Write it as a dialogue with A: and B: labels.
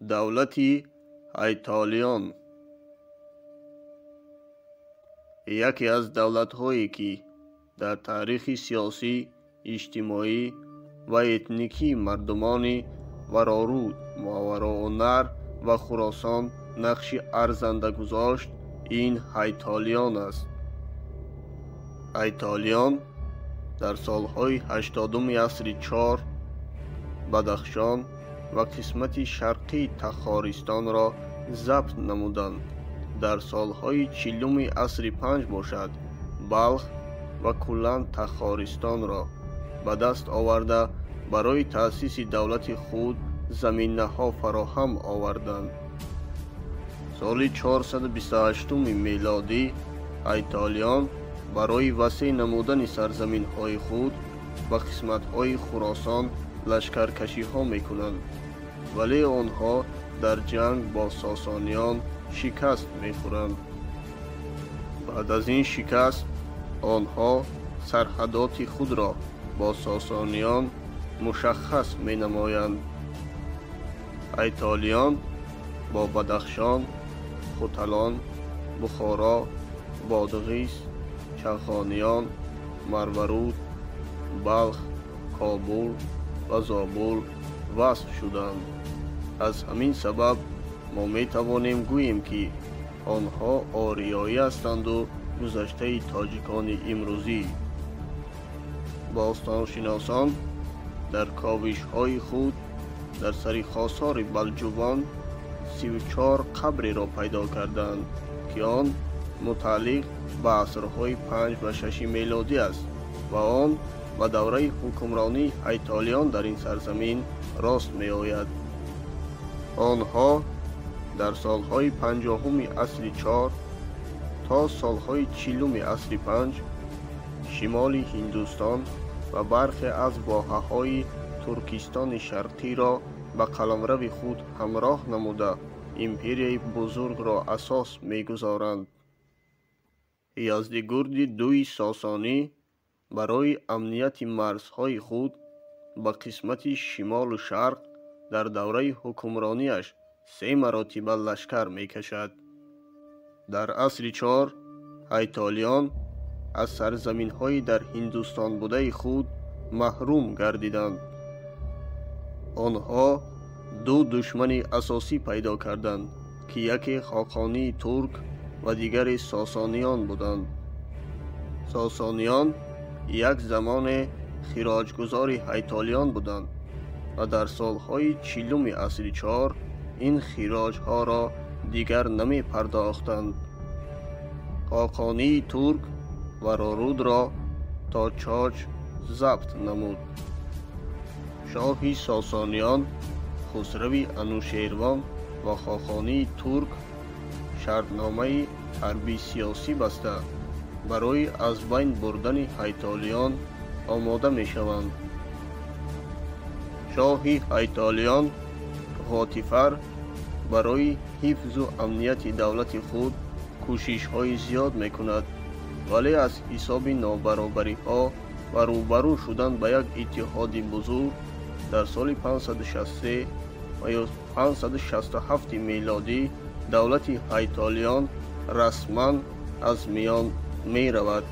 A: Давлати Ҳайтолиён яке аз давлатҳое, ки дар таърихи сиёсӣ, иҷтимоӣ ва этникии мардумони Вароруд, Мовароуннаҳр ва Хуросон нақши арзанда гузошт, ин Ҳайтолиён аст. Ҳайтолиён дар солҳои 80-уми асри 4 Бадахшон ва қисмати шарқии Тахористонро забт намуданд. Дар солҳои 40-уми асри 5 бошад, Балх ва куллан Тахористонро ба даст оварда, барои таъсиси давлати худ заминаҳо фароҳам оварданд. Соли 428 мелодӣ Ҳайтолиён барои васеъ намудани сарзаминҳои худ ба қисматҳои Хуросон лашкаркашиҳо мекунанд, вале онҳо дар ҷанг бо сосониён шикаст мехӯранд. Баъд аз ин шикаст онҳо сарҳадоти худро бо сосониён мушаххас менамоянд. Ҳайтолиён бо Бадахшон, Хуталон, Бухоро, Бодғис, Чағониён, Марваруд, Балх, Кобул ва Зобул васл шуданд. Аз ҳамин сабаб мо метавонем гӯем, ки онҳо ориёӣ ҳастанду гузаштаи тоҷикони имрӯзӣ. Бостоншиносон дар ковишҳои худ дар сари хосори Балҷувон 34 қабреро пайдо карданд, ки он мутааллиқ ба асрҳои 5 ва 6 мелодӣ аст ва он ба давраи ҳукмронии Ҳайтолиён дар ин сарзамин рост меояд. Онҳо дар солҳои 50-уми асри 4 то солҳои 40-уми асри 5 шимоли Ҳиндустон ва бархе аз воҳаҳои Туркистони Шарқиро ба қаламрави худ ҳамроҳ намуда, империяи бузургро асос мегузоранд. Яздигурди дуи сосонӣ барои амнияти марзҳои худ ба қисмати шимолу шарқ дар давраи ҳукмронияш 3 маротиба лашкар мекашад. Дар асри 4 Ҳайтолиён аз сарзаминҳои дар Ҳиндустон будаи худ маҳрум гардиданд. Онҳо ду душмани асосӣ пайдо карданд, ки яке хоқонии турк ва дигаре сосониён буданд. Сосониён як замоне хироҷгузори Ҳайтолиён буданд ва дар солҳои 40-уми асри 4 ин хироҷҳоро дигар намепардохтанд. Хоқонии турк Варорудро то Чоч забт намуд. Шоҳи сосониён Хусрави Анушервон ва хоқонии турк шартномаи ҳарбӣ-сиёсӣ баста, барои аз байн бурдани Ҳайтолиён омода мешаванд. Шоҳи Ҳайтолиён Ғотифар барои ҳифзу амнияти давлати худ кӯшишҳои зиёд мекунад, вале аз ҳисоби нобаробариҳо ва рӯбарӯ шудан ба як иттиҳоди бузург дар соли 563 ва ё 567 мелодӣ давлати Ҳайтолиён расман аз миён меравад.